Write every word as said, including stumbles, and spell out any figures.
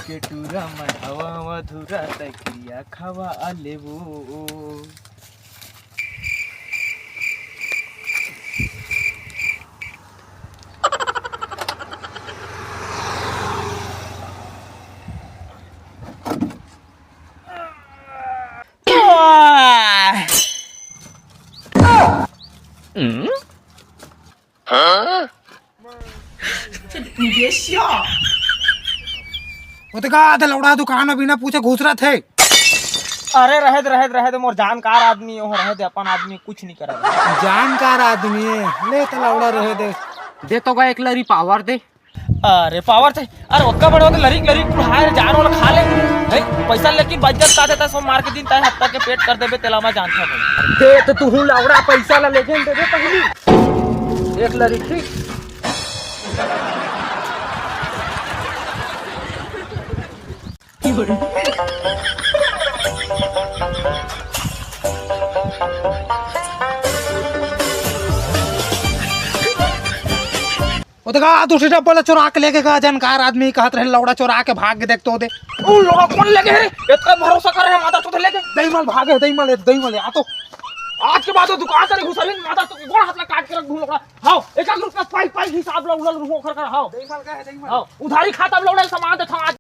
के टूरा मैं हवा अधूरा, तै किरिया खवा लेबू। ओतका आधा लौड़ा दुकान में बिना पूछे घुसरत हे। अरे रहे दे, रहे दे, रहे दे, मोर जानकार आदमी हे, रहे दे, अपन आदमी कुछ नहीं करत। जानकार आदमी हे, ले त लौड़ा रहे दे। दे तो गा एक लरी पावर दे। अरे पावर चाही, अरे ओतका बड़े होके लरिक लरिक कुढ़ाए रे, जान वाला खा ले। हे, पैसा लेकिन बजट का देता, सोमवार के दिन तय हफ्ता के पेट कर देबे, तेला मैं जानता हूँ। दे तो तू लौड़ा पैसा ला लेके दे दे पहली। एक लरिक ठीक। ओतका दूसरी डब्बा ला चोरा के लेके गा, जानकार आदमी कहत रहे लौड़ा चोरा के भाग के देख तो दे। उ लोग कौन लेगे हे रे? इतना भरोसा कर रहे माता चोद लेगे। दईमल भागे, दईमल ए, दईमल ए, आ तो। आज के बाद वो दुकान से नहीं घुसरी, माता चोद गोड़ हाथ ला काट के रख दूं लौड़ा। हाव, एक एक रुपया पाई पाई हिसाब ला उलल रुको कर कर हाव। दईमल का है, दईमल। हाव, उधारी खाता लौड़ा सामान देता आज।